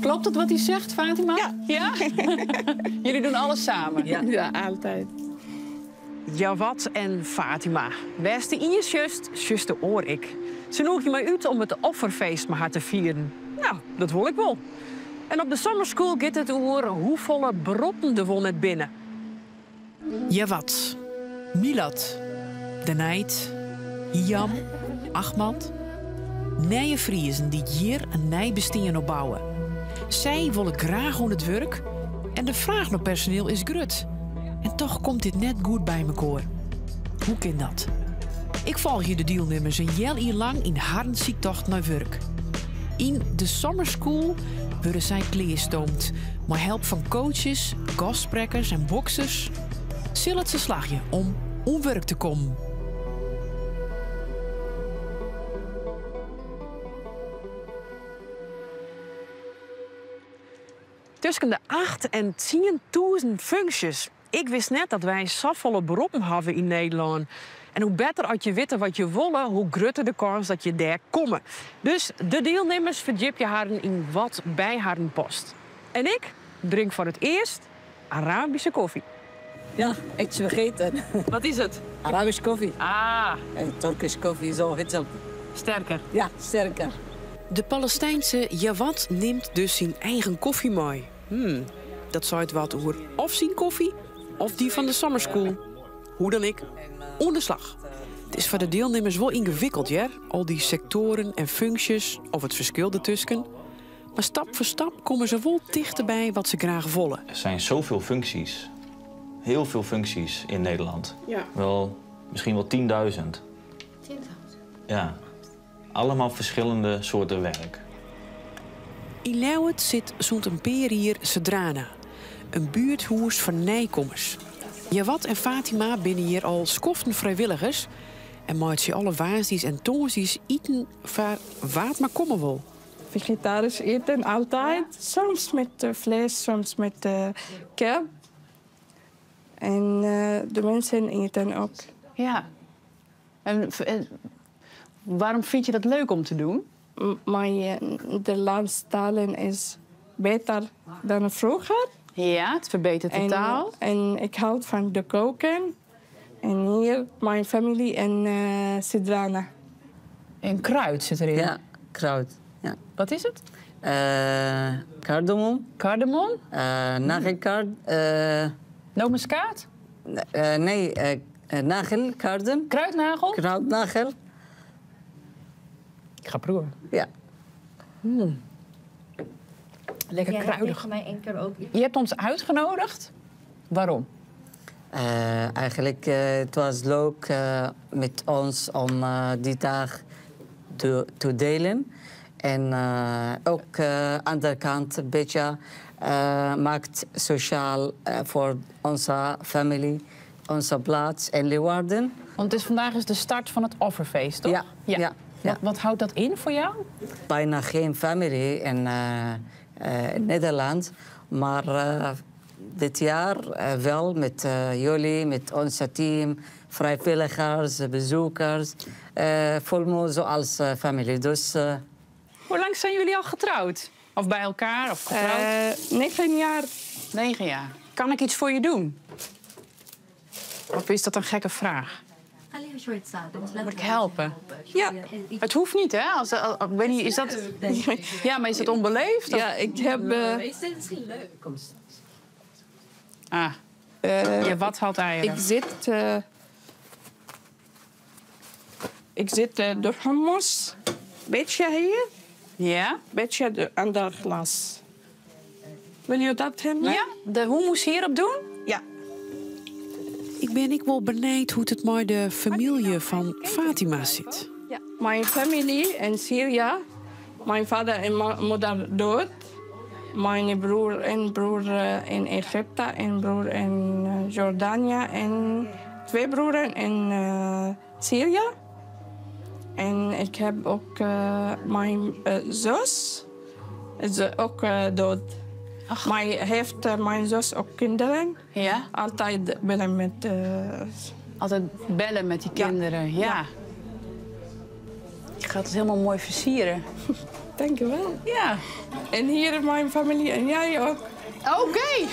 Klopt het wat hij zegt, Fatima? Ja. Ja? Jullie doen alles samen? Ja, ja altijd. Jawad en Fatima. Wêr'tst de ien sjochst, sjochst de oar ek. Se nûgje my út om it offerfeest mei har te fieren. Nou, dat wol ik wol. En op de summer school giet it oer hoefolle beroppen der wol net binne. Jawad, Milad, Denijd, Hiam, Ahmad. Nije Friezen dy't hjir in nij bestean opbouwe. Sy wolle graach oan it wurk en de fraach nei personiel is grut. En toch komt dit net goed by mekoar. Hoe kin dat? Ik folgje de dielnimmers in healjier lang yn harren syktocht nei wurk. Yn de Summer School wurde sy klearstoomd mei help fan coaches, gastsprekkers en boksers. Sil it se slagje om oan wurk te kommen? Tusken de 8 en 10.000 funksjes. Ik wist net dat wy safolle beroppen hawwe yn Nederlân. En hoe better as je witte wat je wolle, hoe grutter de kâns dat je dêr komme. Dus de dielnimmers ferdjipje harren yn wat by harren past. En ik drink foar it earst Arabische kofje. Ja, iets vergeten. Wat is it? Arabisch koffie. Ah. En Turkish koffie, zo hetzelfde. Sterker. Ja, sterker. De Palestynske Jawad nimt dus syn eigen kofje mei. Dat seit wat oer of syn kofje of dy fan de Summer School. Hoe dan ek, oan de slach. It is foar de dielnimmers wol yngewikkeld, hear. Al dy sektoaren en funksjes of it ferskil dertusken. Mar stap foar stap komme se wol tichterby wat se graach wolle. Er zijn zoveel functies. Heel veel functies in Nederland. Ja. Wel, misschien wel 10.000. 10.000? Ja. Allemaal verschillende soorten werk. Yn Ljouwert sit sûnt in pear jier Sedrana, in buerthûs foar nijkommers. Jawad en Fatima binne hjir al skoften frijwilligers en meitsje alle woansdeis en tongersdeis iten foar wa't mar komme wol. Vegetarisch eten altijd. Soms met vlees, soms met kip. En de mensen eten ook. Ja. En waarom vind je dat leuk om te doen? Mijn Nederlands talen is beter dan vroeger. Ja, het verbetert de taal. En ik houd van de koken. En hier mijn familie en Sidrana. En kruid zit erin? Ja, kruid. Ja. Wat is het? Kardemom. Kardemom? Nagelkard. Nootmuskaat? Nee, nagel, kardem. Kruidnagel? Kruidnagel. Ik ga proeven. Ja. Lekker Jij hebt kruidig. tegen mij één keer ook iets. Je hebt ons uitgenodigd. Waarom? Eigenlijk, het was leuk met ons om die dag te delen. En ook aan de andere kant een beetje maakt sociaal voor onze familie, onze plaats in Leeuwarden. Want vandaag is de start van het offerfeest, toch? Ja, Ja. ja, ja. Wat houdt dat in voor jou? Bijna geen familie in Nederland, maar dit jaar wel met jullie, met ons team, vrijwilligers, bezoekers. Voel me zoals familie. Dus, Hoe lang zijn jullie al getrouwd? Of bij elkaar? Of getrouwd? 9 jaar. 9 jaar. Kan ik iets voor je doen? Of is dat een gekke vraag? Moet ik helpen? Ja. Het hoeft niet, hè? Ik weet niet, is dat... Ja, maar is dat onbeleefd? Of? Ja, ik heb, Is dit misschien leuk? Ah. Ja, wat haalt eieren? Ik zit de hummus. Beetje hier. Ja? Beetje de ander glas. Wil je dat hebben? Ja, de hummus hierop doen? Ja. Ik ben ik wel benijd hoe het met de familie van Fatima zit. Ja. Mijn familie in Syrië. Mijn vader en moeder dood. Mijn broer en broer in Egypte en broer in Jordanië en 2 broeren in Syrië. En ik heb ook mijn zus is ook dood. Ach. Maar heeft mijn zus ook kinderen? Ja. Altijd bellen met Altijd bellen met die Ja. kinderen, ja. Ja. Je gaat het helemaal mooi versieren. Dankjewel. Ja. En hier mijn familie en jij ook. Oké.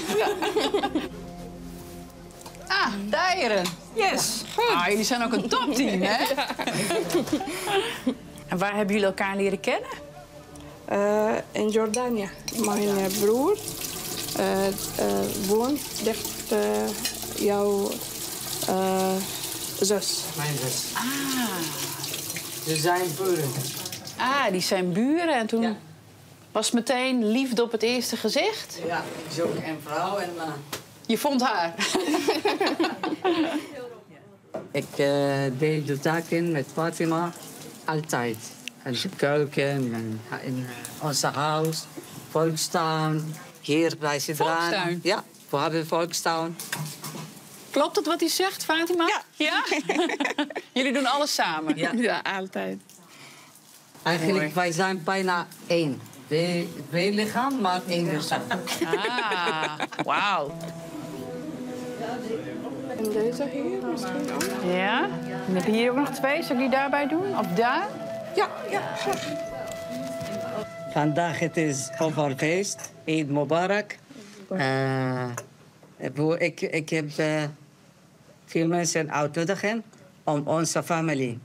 Ah, Dieren. Yes. Ah, jullie zijn ook een topteam, hè? En waar hebben jullie elkaar leren kennen? In Jordanië. Mijn broer woont dicht jouw zus. Mijn zus. Ah. Ze zijn buren. Ah, die zijn buren. En toen Ja. was meteen liefde op het eerste gezicht? Ja, ik zoek een vrouw en... Je vond haar. Ik deel de taken met Fatima altijd. In de keuken, en in onze huis, volkstuin, hier bij Sidran. Volkstuin? Ja, we hebben volkstuin. Klopt het wat hij zegt, Fatima? Ja. Ja? Jullie doen alles samen? Ja. Ja, altijd. Eigenlijk, Mooi. wij zijn bijna één. Twee lichaam, maar één lichaam. Ah, wauw. En deze hier misschien ook? Ja? En heb je hier ook nog twee? Zal ik die daarbij doen? Of daar? Ja, ja, graag. Vandaag het is offerfeest, Eid Mubarak. Ik heb veel mensen uitnodigen om onze familie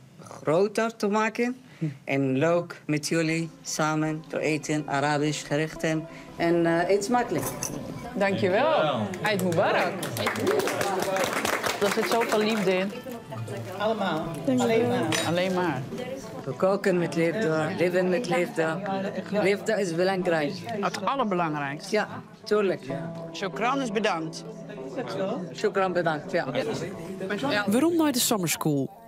groter te maken. En leuk met jullie samen te eten, Arabisch gerechten. En eet smakelijk. Dankjewel. Eid Mubarak. Er zit zoveel liefde in. Allemaal. Alleen maar. Alleen maar. We koken met liefde, leven met liefde. Liefde is belangrijk. Het allerbelangrijkste. Ja, tuurlijk. Shukran is bedankt. Shukran bedankt. Ja. Waarom naar de summer school?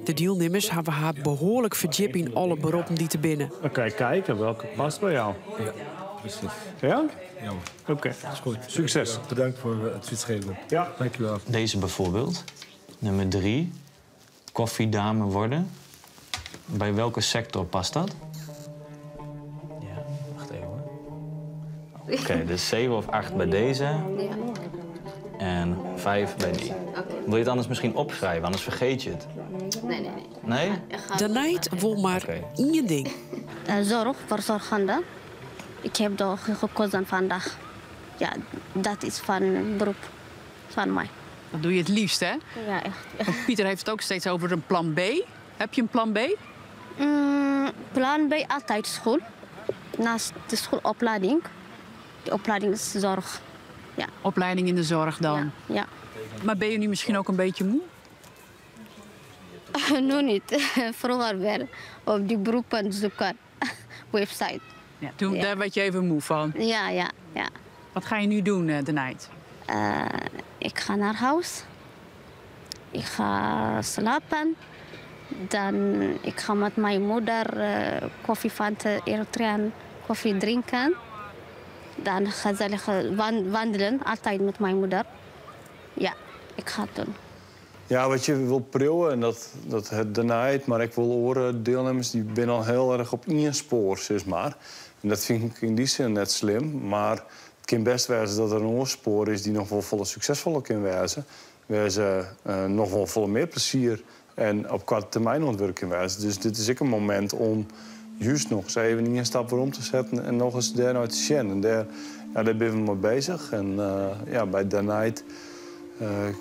De deelnemers hebben haar behoorlijk verdiept in alle beroepen die te binnen. Dan kan je kijken welke past bij jou. Ja, precies. Ja? Ja, hoor. Oké. Is goed. Succes. Bedankt voor het advies geven. Ja. Dankjewel. Deze bijvoorbeeld. Nummer 3. Koffiedame worden. Bij welke sector past dat? Ja, wacht even hoor. Oké, dus 7 of 8 bij deze. En 5 bij die. Wil je het anders misschien opschrijven? Anders vergeet je het. Nee, nee, nee. Nee? De night wil maar Oké. één ding. Zorg, verzorgende. Ik heb toch gekozen vandaag. Ja, dat is van beroep van mij. Dat doe je het liefst, hè? Ja, echt. Want Pieter heeft het ook steeds over een plan B. Heb je een plan B? Plan B altijd school. Naast de schoolopleiding. De opleiding is zorg. Ja. Opleiding in de zorg dan. Ja, ja. Maar ben je nu misschien ook een beetje moe? Nu niet. Vroeger wel. Op die beroepen zoeken. Website. Ja, toen, Ja. Daar werd je even moe van. Ja, ja, ja. Wat ga je nu doen, de night? Ik ga naar huis. Ik ga slapen. Dan ik ga met mijn moeder koffie van de Eritrean koffie drinken. Dan gezellig wandelen, altijd met mijn moeder. Ja, ik ga het doen. Ja, wat je wil priuwen, en dat het denied, maar ik wil oren deelnemers die ben al heel erg op één spoor, zeg maar. En dat vind ik in die zin net slim, maar het kan best wezen dat er een oorspoor is die nog wel volle succesvoller kan wezen. Waar ze nog wel volle meer plezier en op korte termijn ontwerken wezen. Dus dit is ook een moment om juist nog eens even een stap weer om te zetten en nog eens daar naar te zien. En daar ben we mee bezig. En bij The Night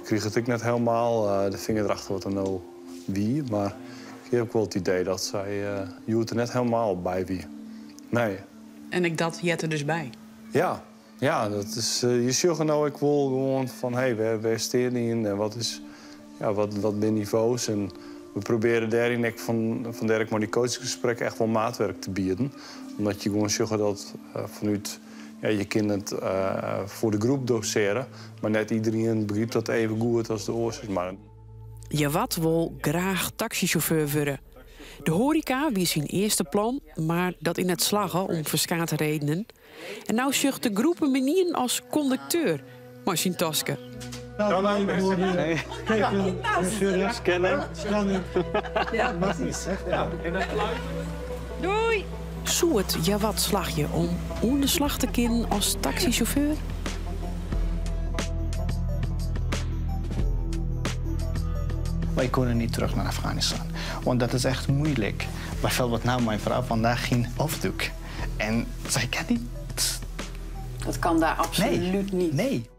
kreeg het ik net helemaal de vinger erachter wat er nou wie. Maar ik heb ook wel het idee dat zij je er net helemaal bij wie. Nee. En ik dat jet er dus bij. Ja, ja, dat is, je ziet nou ik wil gewoon van hey, waar staan die in en wat is, ja, wat zijn niveaus. En we proberen daarin ik van Dirk maar die coachgesprekken echt wel maatwerk te bieden. Omdat je gewoon zegt dat vanuit, ja, je kind het voor de groep doseren. Maar net iedereen begrijpt dat even goed als de oorzaak. Maar Jawad wil graag taxichauffeur worden. De horeca wie zijn eerste plan, maar dat in het slagen om verskate redenen. En nou zucht de groepen manieren als conducteur, maar zijn tasken. Scannen. Scannen. Ja, precies. Ja. Doei! Soort Jawad slag je om onder de slag te kunnen als taxichauffeur? Wij kunnen niet terug naar Afghanistan, want dat is echt moeilijk. Bijvoorbeeld nou, mijn vrouw vandaag geen hoofddoek. En zij kan niet. Dat kan daar absoluut niet. Nee.